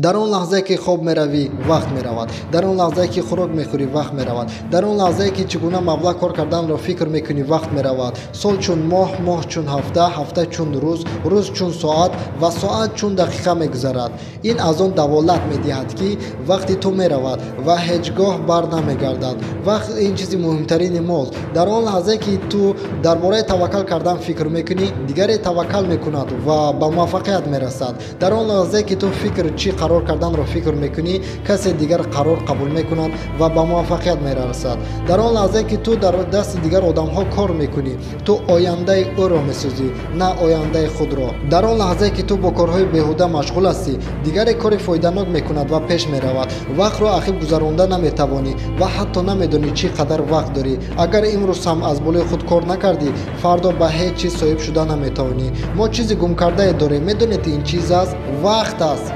Дар он лаҳзае ки хоб меравӣ, вақт меравад. Дар он лаҳзае ки хӯрок мехӯрӣ, вақт меравад. Дар он лаҳзае ки чӣ гуна маблағ кор карданро фикр мекунӣ, вақт меравад. Сол чун моҳ, моҳ чун ҳафта, ҳафта чун рӯз, рӯз чун соат ва соат чун дақиқа мегузарад. Ин аз он даволат медиҳад, ки вақти ту меравад ва ҳеҷ гоҳ бар намегардад. Вақт ин чизи муҳимтарини мост. Дар он лаҳзае ки ту дар бораи таваккал кардан фикр мекунӣ, дигаре таваккал мекунад ва ба муваффақият мерасад. Дар он лаҳзае ки ту фикр чӣ қарор карданро фикр мекунӣ, касе дигар қарор қабул мекунад ва ба муваффақият мерасад. Дар он лаҳзае ки ту дар дасти дигар одамҳо кор мекунӣ, ту ояндаи ӯро месозӣ, на ояндаи худро. Дар он лаҳзае ки ту бо корҳои беҳуда машғул ҳастӣ, дигаре кори фоиданок мекунад ва пеш меравад. Вақтро ақиб гузаронда наметавонӣ ва ҳатто намедонӣ чӣ қадар вақт дорӣ. Агар имрӯз ҳам аз болои худ кор накардӣ, фардо ба ҳеҷ чиз соҳиб шуда наметавонӣ. Мо чизи гумкардае дорем. Медонед, ин чиз аст? Вақт аст.